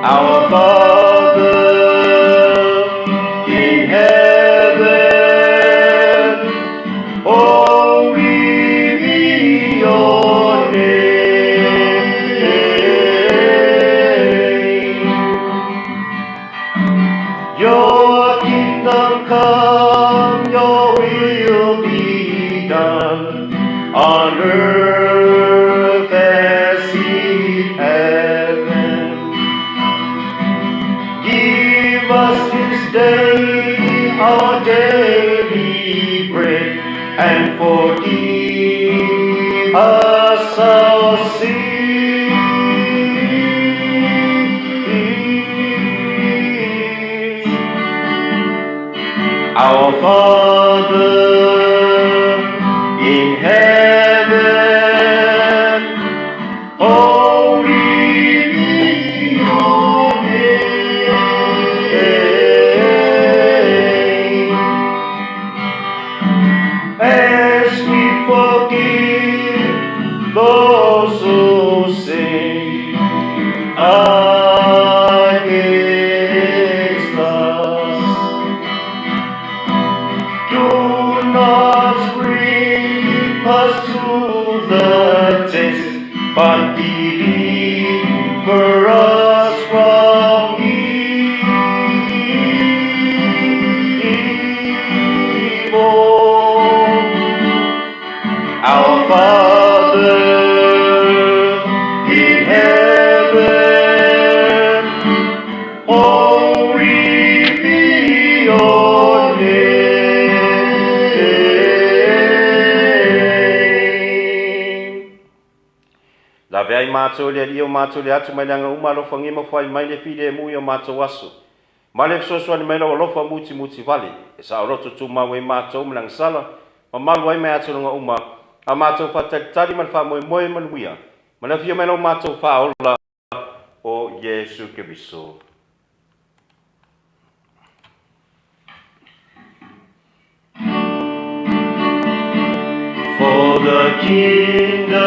Our Father in heaven, holy be your name. Your kingdom come, your will be done on earth as in heaven. Give us this day our daily bread, and forgive us our sins. Our Father in heaven, holy be your name. As we forgive those who sin against us. Do not bring us to the test, but deliver us from evil. Our Father in heaven, holy be your name. Lavea ai matou le Alii o matou le atu mai le aga uma alofagia ma foai mai le filemu i o matou aso. Ma le fesoasoani mai lau alofa mutimuti vale, e saoloto tumau ai matou ma le agasala, ma malu ai mai atugaluga uma, a matou faatalitali ma le faamoemoe manuia, ma le afio mai lo matou faaola o Iesu Keriso. For the kingdom,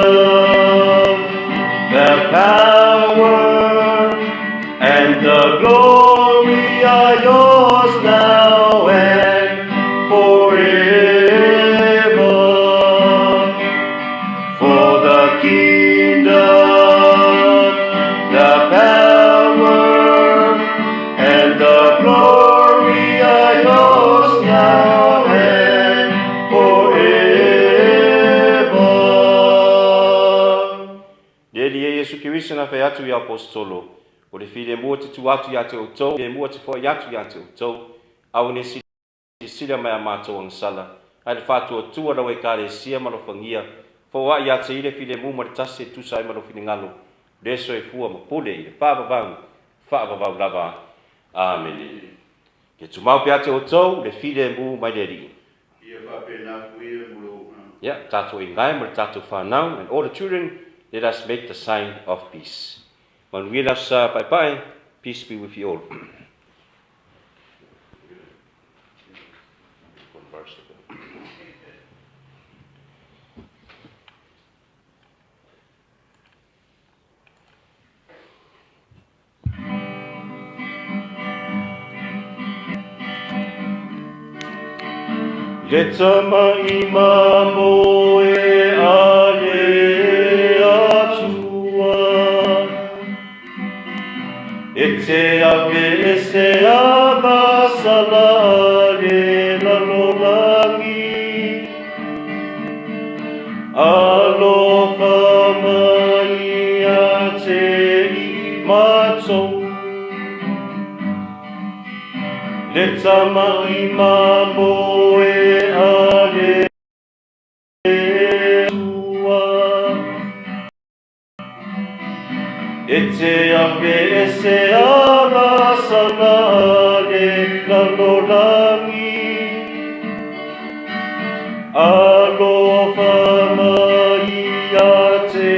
the power, and the glory are yours now and forever. For the kingdom, the power, and the glory are yours now and forever. Le Alii e Iesu Keriso na fai atu i aposetolo, o le filemu ou te tuu atu ia te outou, filemu ou te foai atu ia te outou, aua ne i silasila mai i a matou agasala, ae le faatuatua o lau Ekalesia ma alofagia, foai ia te ia le filemu ma le tasi e tusa ai ma lou finagalo, le soifua ma pule i le faavavau, faavavau lava. Amene. Ia tumau pea ia te outou le filemu mai le Alii. Ia faapena foi ia ma lou agaga. Ia, tatou igae ma le tatou fanau, and all the children, let us make the sign of peace. Manuia le Aso Sa paepae, peace be with you all. Le tama i mamoe a le Atua, E te aveeseina agasala. Alofa mai ia te i matou. Le tama i mamoe a le Atua. E te ave ese agasala a le lalolagi. Alofa mai ia te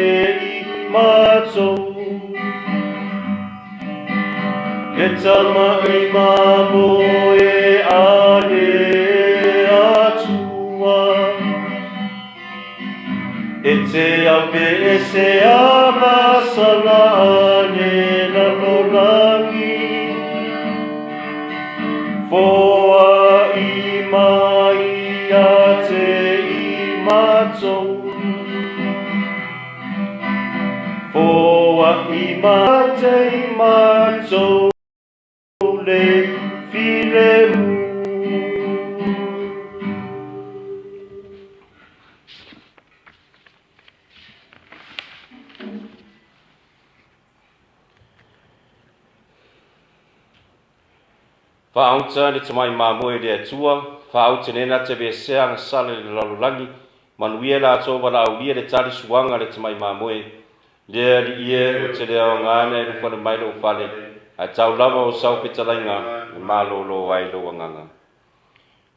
i matou. Le tama i mamoe a le Atua. E te ave ese agasala a le lalolagi. Foai mai ia te i matou. Foai mai te i matou le filemu. Faaauta le tamai mamoe i le Atua, faaauta nei na te aveesea agasala i le lalolagi, manuia latou valaaulia le tali suaga a le tamai mamoe. Le Alii e, ou te le aoga ona e ulufale mai lou fale, ae tau lava o sau fetalaiga e malōlō ai lou agaga.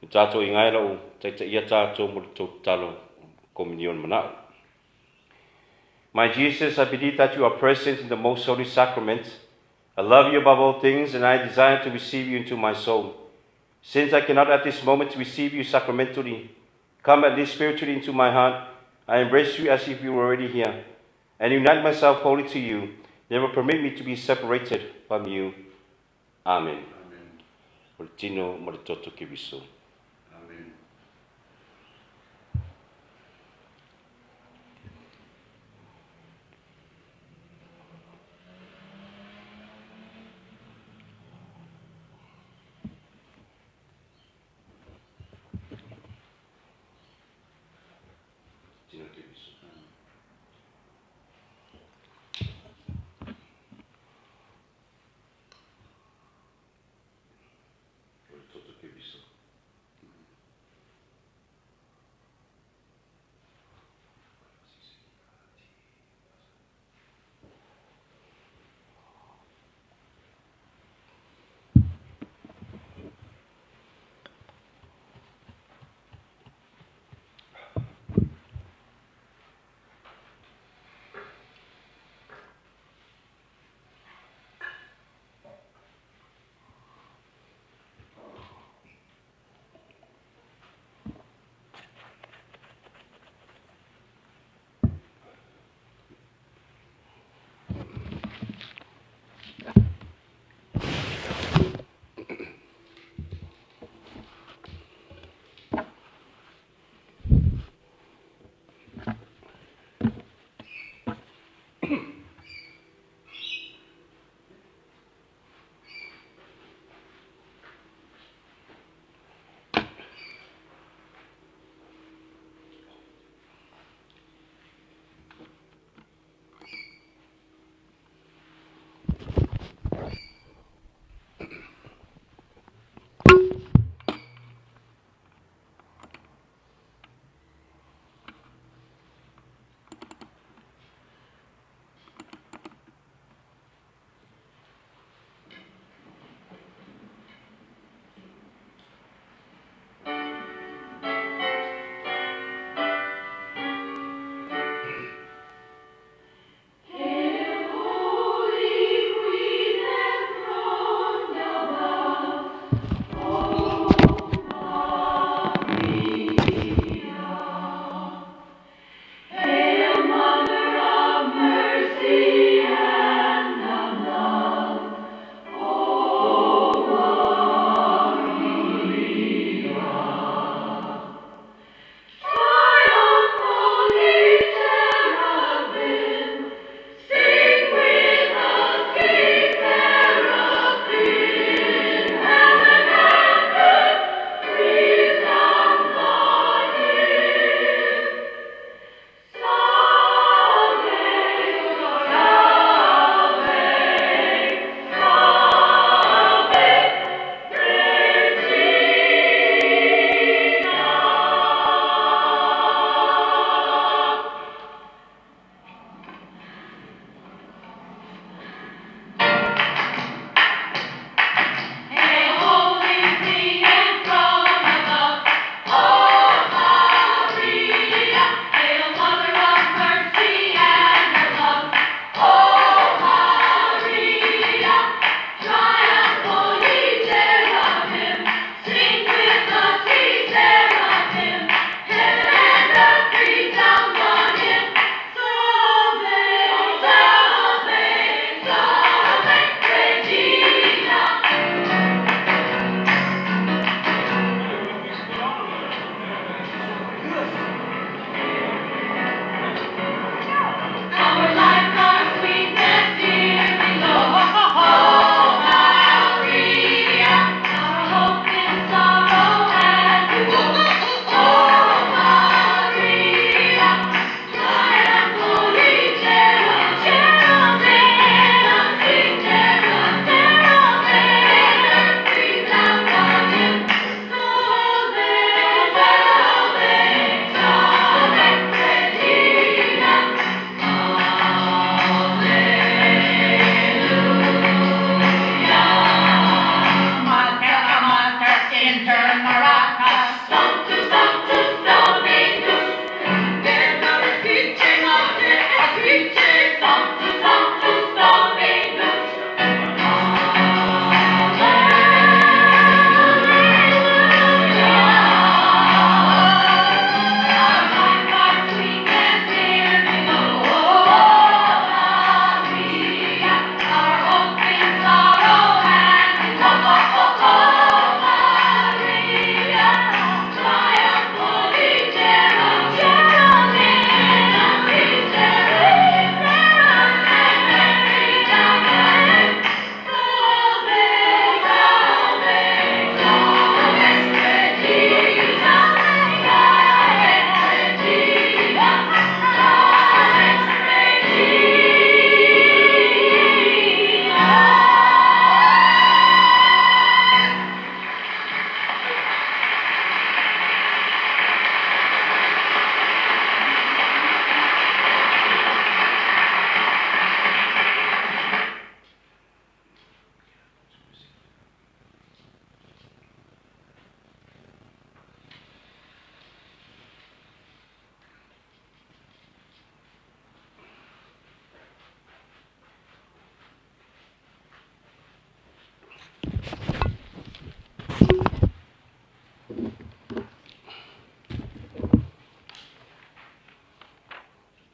O tatou iga e lou taitaia tatou mo le tou tatalo kominione manao. My Jesus, I believe that you are present in the most holy sacrament. I love you above all things, and I desire to receive you into my soul. Since I cannot at this moment receive you sacramentally, come at least spiritually into my heart. I embrace you as if you were already here, and unite myself wholly to you. Never permit me to be separated from you. Amen. O le tino ma le toto Keriso. Amen. Tino Keriso. O le toto Keriso.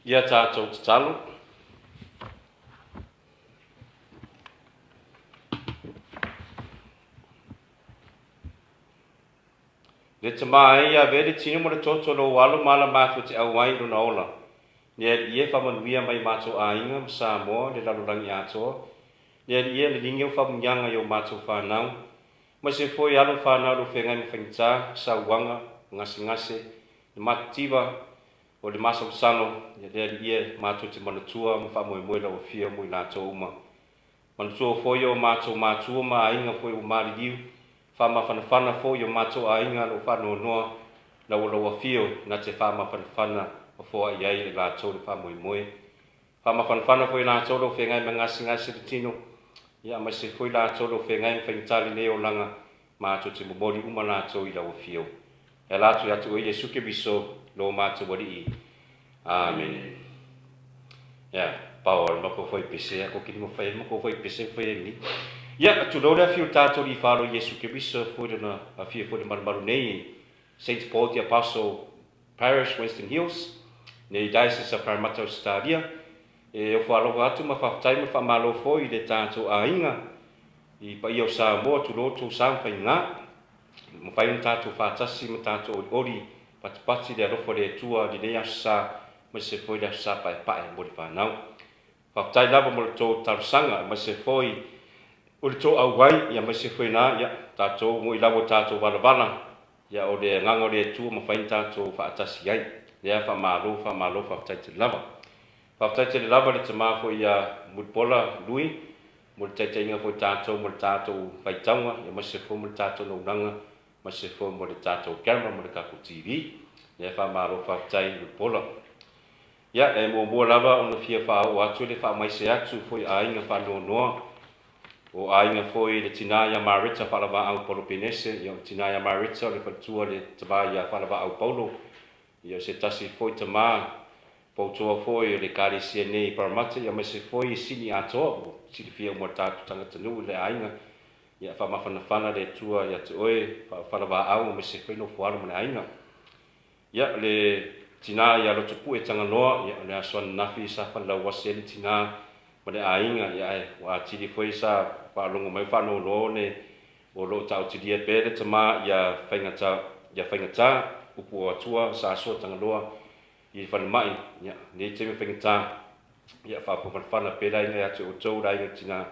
Ia tatou tatalo. Le Tama e, ia avea le tino ma le toto o lou alo ma ala matou te auai i lona ola. Le Alii e, faamanuia mai matou aiga ma Samoa, le lalolagi atoa. Le Alii e, liligi au faamanuiaga i o matou fanau, ma se foi alo fanau lo feagai ma faigata, sauaga, gasegase, le matitiva, o le masalosalo, ia le Alii e, matou te manatua ma faamoemoe lau afio mo i latou uma. Manatua foi o matou matua ma aiga foi ua maliliu, faamafanafana foi o matou aiga lo faanoanoa lau o lou afio na te faamafanafana ma foai ai e latou le faamoemoe. Faamafanafana foi latou lo feagai ma gasegase le tino, ia aemaise foi latou lo feagai ma faigata lenei olaga, matou te momoli uma latou i lau afio. E ala atu ia te oe Iesu Keriso, lo matou Alii. Amene. Ia, pau o le mako foi pese, a ko kini mo fai, mako foi pese foi e ni. Ia, tulou le afio tatou i falo Iesu Keriso foi lona afio foi le malumalu nei, Saint Paul the Apostle Parish, Western Hills, nei Diocese of Parramatta, Australia. E ofo alofa atu ma faafetai ma faamalo foi i le tatou aiga i paia o Samoa, tulou tou sa ma faiga. Mafai ona tatou faatasi ma tatou olioli patipati le alofa o le Atua i lenei Aso Sa aemaise foi le Aso Sa Paepae mo le fanau. Faafetai lava mo le tou talosaga aemaise foi o le tou auai ia aemaise foi na ia tatou moi lava o tatou valavala ia o le agaga o le Atua mafai ona tatou faatasi ai. Lea faamalo faamalo faafetai tele lava. Faafetai tele lava le tama foi ia Mulipola Lui mo le taitaiga foi tatou mo le tatou faitauga aemaise foi mo le tatou naulaga aemaise foi mo le tatou camera mo le tatou TV. Lea faamalo faafetai Mulipola. Ia, e muamua lava ona fia faaoo atu le faamaise atu foi aiga faanoanoa, o aiga foi le tina ia Mareta Faalavaau Paulo Penese, ia o le tina ia Mareta o le faletua le tama ia Faalavaau Paulo, ia o se tasi foi tama poutoa foi o le Ekalesia nei i Parramatta, ia aemaise foi i Sini atoa, ua silafia uma e le tatou tagatanuu i le aiga, ia faamafanafana le Atua ia te oe Faalavaau aemaise foi Nofoalo ma le aiga. Ia, le tina ia Lotopue Tagaloa, ia, o le aso ananafi sa falelauasi ai le tina ma le aiga, ia, ae ua atili foi sa faalogo mai faanoanoa one o lo o taotilia pea le tama ia faigata, ia faigata, upu o Atua sa asoa Tagaloa i le falemai, ia, nei taimi faigata, ia, faapafanafana pea le aiga ia te outou le aiga tina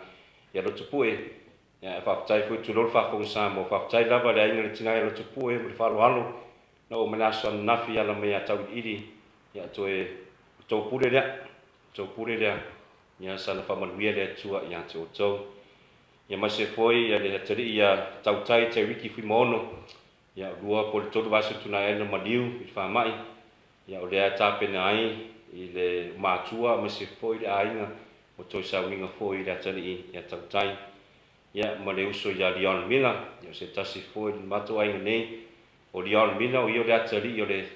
ia Lotopue, ia, ae faafetai foi tulou le faafofoga Samoa, faafetai lava le aiga le tina ia Lotopue ma le faaaloalo, Na oo mai le aso ananafi ala mai ia Tauiliili, ia toe tou pule lea, tou pule lea, ia sana faamanuia le Atua ia te outou. Ia maise foi ia le atalii ia Tautai Te Riki Fuimaono, ia lua po le tolu vaiaso tunae ai na maliu i le faamai, ia o lea e tapena ai i le matua aemaise foi le aiga o toe sauniga foi i le atalii ia Tautai. Ia ma le uso ia Leon Miller, ia o se tasi foi o le matou aiga nei, O Leon Miller o ia o le atalii o le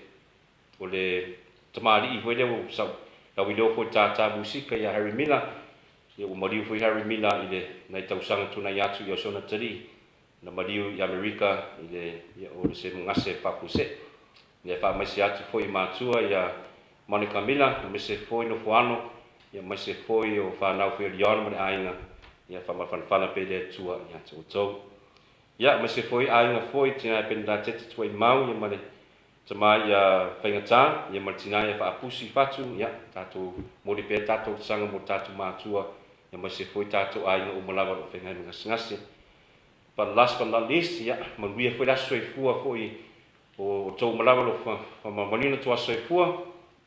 o le tamalii foi lea ua sau lauiloa foi tātā musika ia Harry Miller. Ia ua maliu foi Harry Miller i le nai tausaga tunai atu ia o si ona atalii na maliu i Amerika i le ia o le se gase faafuasei. Lea faamaise atu foi i matua ia Monica Miller aemaise foi Nofoano ia aemaise foi o fanau foi o Leon ma le aiga ia faamafanafana pea le Atua ia te outou. Ia, aemaise foi aiga foi, tina ia Penelatete Tuaimau, ia ma le tama ia Faigata, ia ma le tina ia Faapusi Fatu, ia, tatou momoli pea tatou talosaga mo tatou matua, ia aemaise foi tatou aiga uma lava o lo o feagai ma gasegase. But last but not least, ia, manuia foi le aso soifua foi o outou uma lava o lo o faamanuiaina outou aso soifua,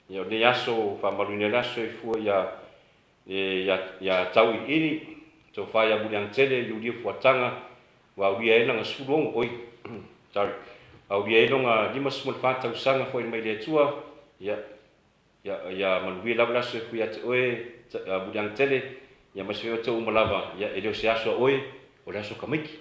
ia, o lenei aso faamanuiaina ai le aso soifua ia Ia, ia Tauiliili, tofa ia Muliagatele, Iulia Fuataga, ua aulia ai lana 16, oi, sorry, aulia ai lona 54 tausaga foi mai le Atua, ia, ia, ia manuia lava le aso e fui ia te oe, Muliagatele, ia aemaise foi outou uma lava, ia, e le o se aso a oe, o le aso a tamaiti.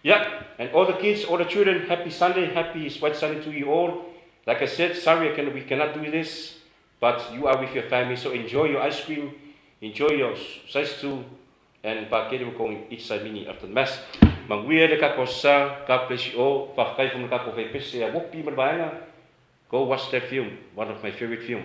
Yeah, and all the kids, all the children, happy Sunday, happy White Sunday to you all. Like I said, sorry, I can, we cannot do this, but you are with your family, so enjoy your ice cream, enjoy your size 2, and pakele mo kong each side mini after the mass. Manuia le kako sa, God bless you all. Faafetai foi mo le kako faipese a Wopi ma le vaega. Go watch that film, one of my favorite film.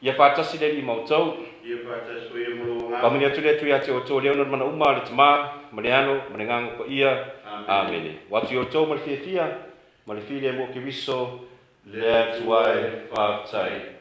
Ia faatasi le Alii ma outou. Ia faatasi foi ma lou agaga. Faamanuia atu le Atua ia te outou le ona le mana uma, le Tama, ma le Alo, ma le Agaga Paia. Amene. Ua atu i outou ma le fiafia, ma le filemu o Keriso, le Atua e faafetai.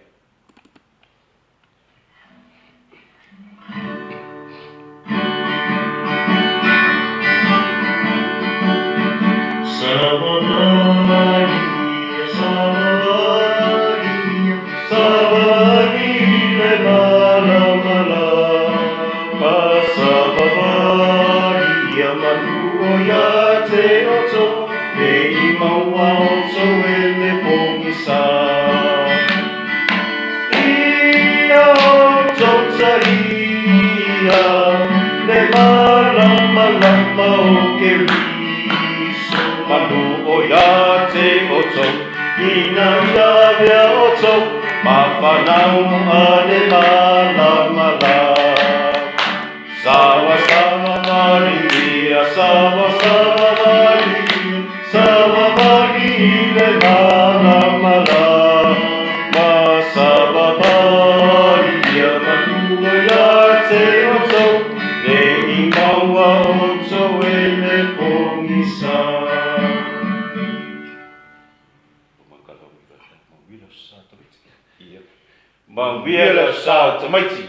Manuia le aso tamaiti.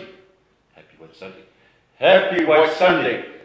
Happy White Sunday. Happy White Sunday.